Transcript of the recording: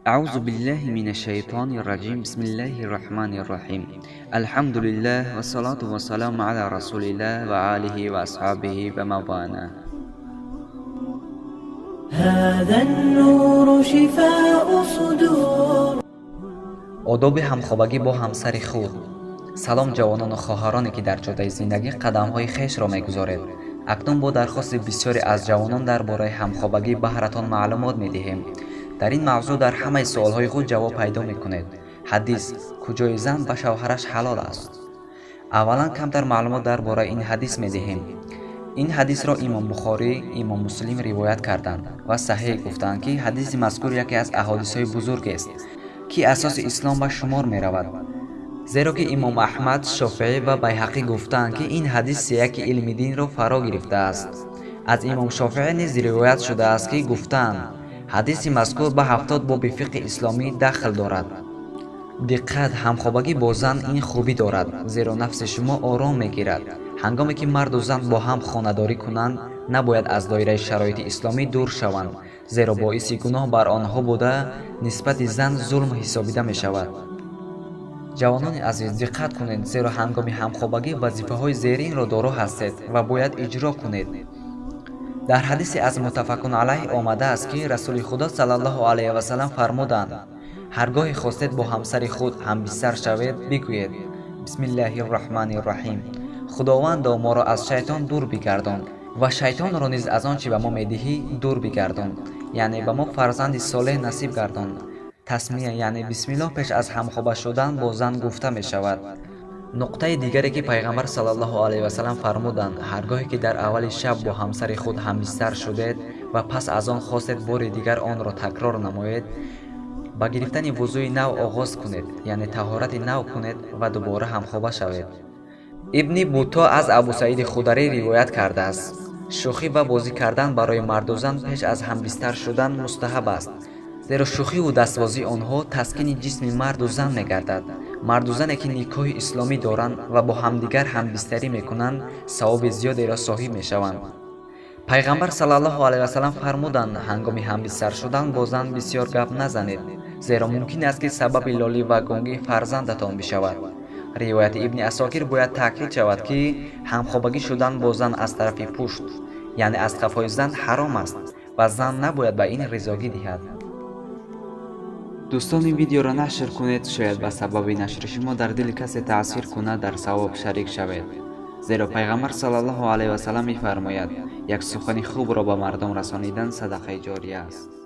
أعوذ بالله من الشيطان الرجيم. بسم الله الرحمن الرحيم. الحمد لله والصلاة والسلام على رسول الله وآله وأصحابه ومن والاه. هذا النور شفاء صدور. Одоби ҳамхобагӣ бо ҳамсари худ. Салом, ҷавонону хоҳароне, ки дар ҷодаи зиндагӣ қадамҳои хешро мегузоред. Акнун бо дархости бисёре аз ҷавонон дар бораи ҳамхобагӣ баҳратон маълумот медиҳем. Дар ин мавзӯъ дар ҳамаи суолҳои худ ҷавоб пайдо мекунед. Ҳадис: куҷои зан ба шавҳараш ҳалол аст? Аввалан камтар маълумот дар бораи ин ҳадис медиҳем. Ин ҳадисро имом Бухорӣ, имом Муслим ривоят карданд ва саҳеҳ гуфтанд, ки ҳадиси мазкур яке аз аҳодисҳои бузургест, ки асоси ислом ба шумор меравад, зеро ки имом Аҳмад, Шофеӣ ва Байҳақӣ гуфтаанд, ки ин ҳадис сеяки илми динро фаро гирифтааст. Аз имом Шофеӣ низ ривоят шудааст, ки гуфтаанд, ҳадиси мазкур ба 70 боби фиқҳи исломӣ дахл дорад. Диққат! Ҳамхобагӣ бо зан ин хубӣ дорад, зеро нафси шумо ором мегирад. Ҳангоме ки марду зан бо ҳам хонадорӣ кунанд, набояд аз доираи шароити исломӣ дур шаванд, зеро боиси гуноҳ бар онҳо буда, нисбати зан зулм ҳисобида мешавад. Ҷавонони азиз, диққат кунед, зеро ҳангоми ҳамхобагӣ вазифаҳои зеринро доро ҳастед ва бояд иҷро кунед. Дар ҳадисе аз муттафақун алайҳ омадааст, ки Расули Худо саллаллоҳу алайҳи васаллам фармуданд: ҳаргоҳе хостед бо ҳамсари худ ҳамбистар шавед, бигӯед: бисмиллаҳи рраҳмани рраҳим, Худовандо, моро аз шайтон дур бигардон ва шайтонро низ аз он чӣ ба мо медиҳӣ дур бигардон, яъне ба мо фарзанди солеҳ насиб гардон. Тасмия, яъне бисмиллоҳ, пеш аз ҳамхоба шудан бо зан гуфта мешавад. Нуқтаи дигаре, ки пайғамбар саллаллоҳу алайҳи васаллам фармуданд: ҳаргоҳе ки дар аввали шаб бо ҳамсари худ ҳамбистар шудед ва пас аз он хостед бори дигар онро такрор намоед, ба гирифтани вузӯи нав оғоз кунед, яъне таҳорати нав кунед ва дубора ҳамхоба шавед. Ибни Бутто аз Абусаиди Хударӣ ривоят кардааст: шӯхӣ ва бозӣ кардан барои марду зан пеш аз ҳамбистар шудан мустаҳаб аст, зеро шӯхиву дастбозии онҳо таскини ҷисми марду зан мегардад. Марду зане, ки никоҳи исломӣ доранд ва бо ҳамдигар ҳамбистарӣ мекунанд, савоби зиёдеро соҳиб мешаванд. Пайғамбар саллаллоҳу алайҳи васаллам фармуданд: ҳангоми ҳамбистар шудан бо зан бисёр гап назанед, зеро мумкин аст, ки сабаби лолӣ ва гунгии фарзандатон бишавад. Ривояти Ибни Асокир бояд таъкид шавад, ки ҳамхобагӣ шудан бо зан аз тарафи пушт, яъне аз қафои зан, ҳаром аст ва зан набояд ба ин ризогӣ диҳад. Дӯстон, ин видеоро нашр кунед, шояд ба сабаби нашри шумо дар дили касе таъсир кунад, дар савоб шарик шавед. Зеро пайғамбар саллаллоҳу алайҳи васаллам мефармояд: як сухани хубро ба мардум расонидан садақаи ҷория аст.